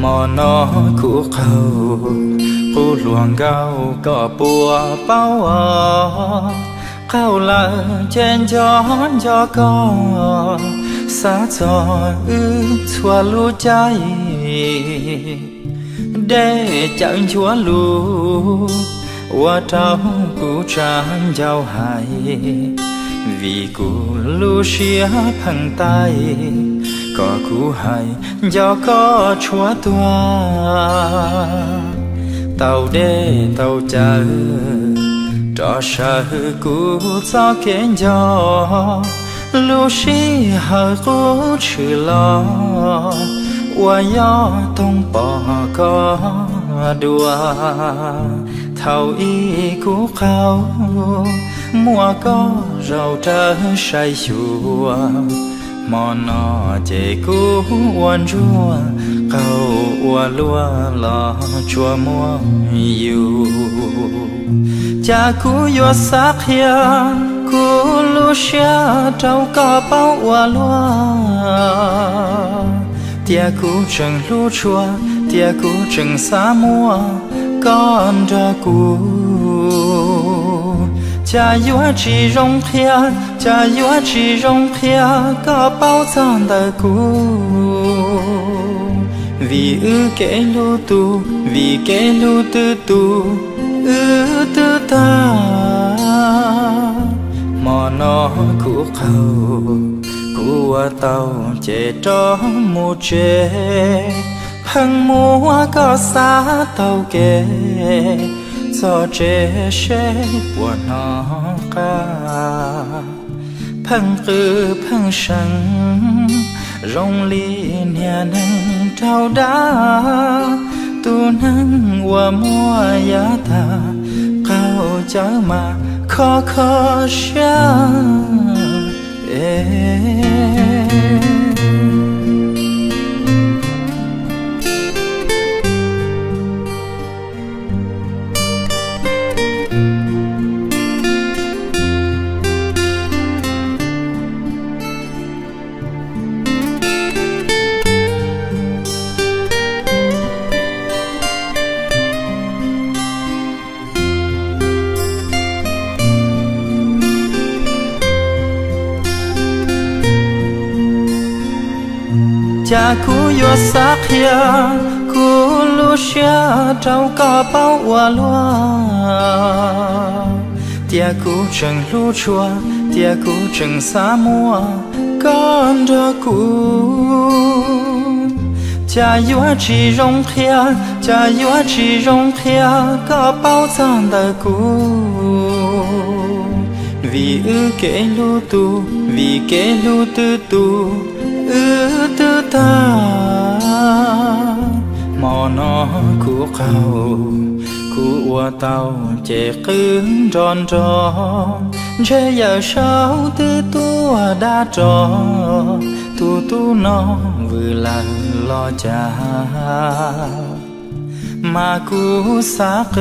Hmo no kuv qaug, qub hluas nkauj koj puas paub os? Qaug lawm ces nco nco koj, xav txog wb txhua lub caij. Dej cawm nchuav lus ua rau kuv tsa ncauj hais, vim kuv lub siab pheej taij kom kuv hais nco koj tshuav tuag. Tau dej tau cawm rov sawv kuv txoj kev nco, lub sij hawm qub tshwm los ua yog toog pom koj dua. Thaum ub kuv qaug, muaj koj zaum rawv saib xyuas, hmo no ces kuv ua ntsuag qaug ua luaj los tsuas muaj yus. Cas kuv yuav xav qhia kuv lub siab rau koj paub ua luaj, tias kuv tseem hlub tshua, tias kuv tseem xav muaj koj nrog kuv. Cas yuav tsis zoo qhia, cas yuav tsis zoo qhia koj paub txog ntawm kuv. Vim wb kev hlub tus, vim kev hlub twb tus, wb twb tag. Hmo no kuv qaug, kuv ua tau ces rov mus tsev, pheej muab koj xav taug kev, txog tsev seb puas hnov qab. Pheej qw pheej seev zoo li niag neeg raug dag, tus neeg uas muaj yav tag qaug cawv mas kho kho siab. Cas kuv yuav xav qhia kuv lub siab rau koj paub ua luaj, tias kuv tseem hlub tshua, tias kuv tseem xav muaj koj nrog kuv. Cas yuav tsis zoo qhia, cas yuav tsis zoo qhia koj paub txog ntawm kuv. Vim wb kev hlub tus, vim kev hlub twb tus, wb twb tag. Hmo no kuv qaug, kuv ua tau ces qw nrov nrov, ntshe yawm saub twb tuaj dab ros, tus tub no vwm lawm los cas. Mas kuv xav qw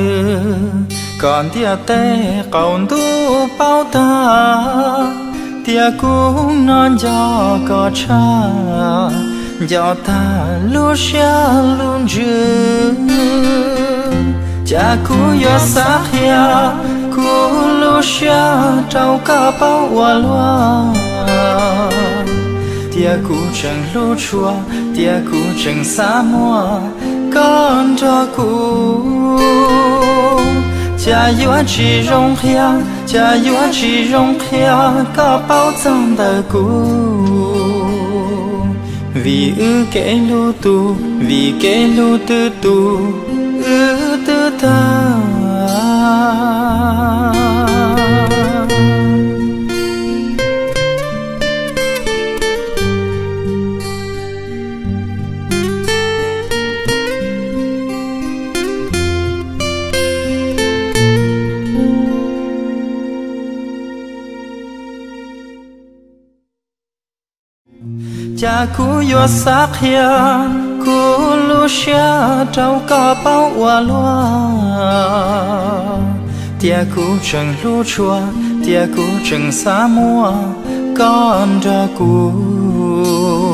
kom ntiaj teb qaum ntuj paub tag, tias kuv no nco koj tshaj, nco tag lub siab lub ntsws. Cas kuv yuav xav qhia kuv lub siab rau koj paub ua luaj, tias kuv tseem hlub tshua, tias kuv tseem xav muaj koj nrog kuv. Cas yuav tsis zoo qhia, cas yuav tsis zoo qhia koj paub txog ntawm kuv. Vim wb kev hlub tus, vim kev hlub twb tus, wb twb tag. Cas kuv yuav xav qhia kuv lub siab rau koj paub ua luaj, tias kuv tseem hlub tshua, tias kuv tseem xav muaj koj nrog kuv.